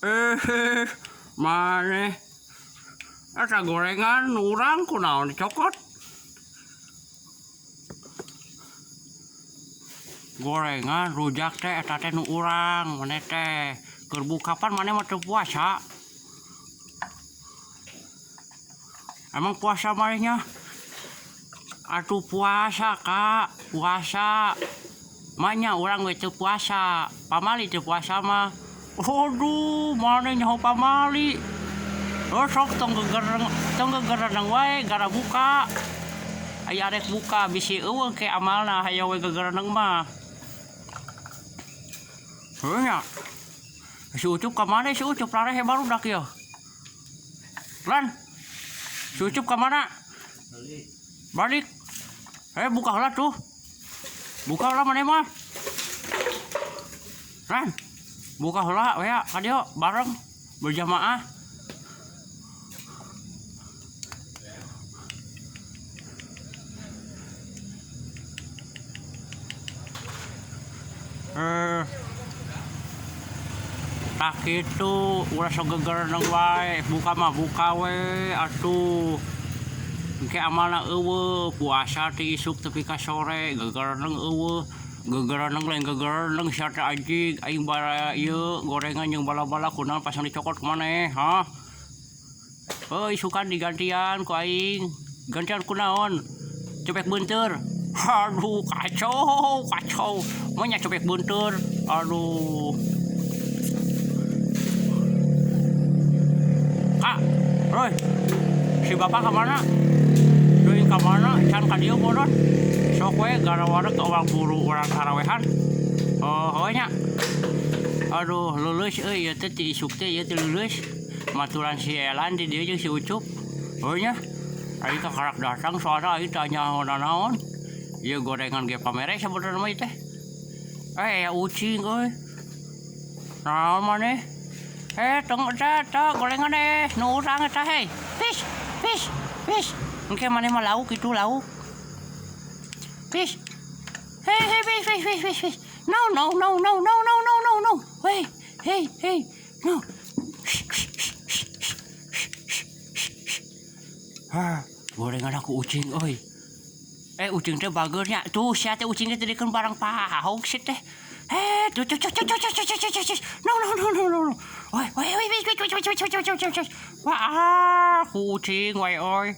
Eh, maneh eta gorengan urang kunaon dicokot. Gorengan rujak teh eta teh nu urang maneh teh. Keur buka pan maneh mah teu puasa. Emang puasa manehnya? Atuh puasa kak, puasa. Manya urang we teu puasa, pamali teu puasa mah. Aduh, maneh nyaho pamali. Oh sok tong gegereng, tong gegereneng wae gara buka. Aya arek buka bisi eueuh ke amalna hayo we gegereneng mah. Heuh nya. Si Ucup ka mana si Ucup rarehe barudak ieu. Lan. Si Ucup ka mana? Balik. Balik. Eh buka heula tuh. Buka heula maneh mah. Lan. Buka heula we ka dieu bareng berjamaah. Eh. Tah kitu ulah sok gegereneng wae buka mah buka we atuh. Engke amalna eueuh puasa ti isuk tepi ka sore gegereneng eueuh. Gegereneng lain gegereneng sia teh anjing aing bara ieu gorengan jeung bala-bala kunaon pasang dicokot ku maneh hah. Heuh isukan digantian ku aing. Gantian ku naon? Cobek beunteur. Aduh kacau kacau. Mun nya cobek beunteur. Aduh. Kak, Roy. Si bapak ka mana? Deui ka mana? Can ka dieu bodoh. Sok we gara-wareg urang buru urang tarawehan. Oh, heuh nya. Aduh, leuleus euy ieu teh ti isuk teh ieu teh leuleus. Maturan si Elan di dieu jeung si Ucup. Heuh nya. Aing teh karak datang soalna aing teu nyaho nanaon. Ieu gorengan ge pamere sabenerna mah ieu teh. Eh aya ucing euy. Naon maneh? Eh tong eta eta gorengan eh nu urang eta hei. Pis pis pis. Engke maneh mah lauk kitu lauk. Pis. Hei hei pis pis pis pis pis. No no no no no no no no no. Hei hei hei. No. Hah, gorengan aku ucing euy. Eh ucing teh bager nya. Tuh sia teh ucing teh tadikeun barang pahaug si teh. Eh tuh tuh tuh tuh tuh tuh tuh tuh tuh. No no no no no no. Woi woi woi woi woi woi woi woi woi woi woi. Wah, ku ucing wae euy.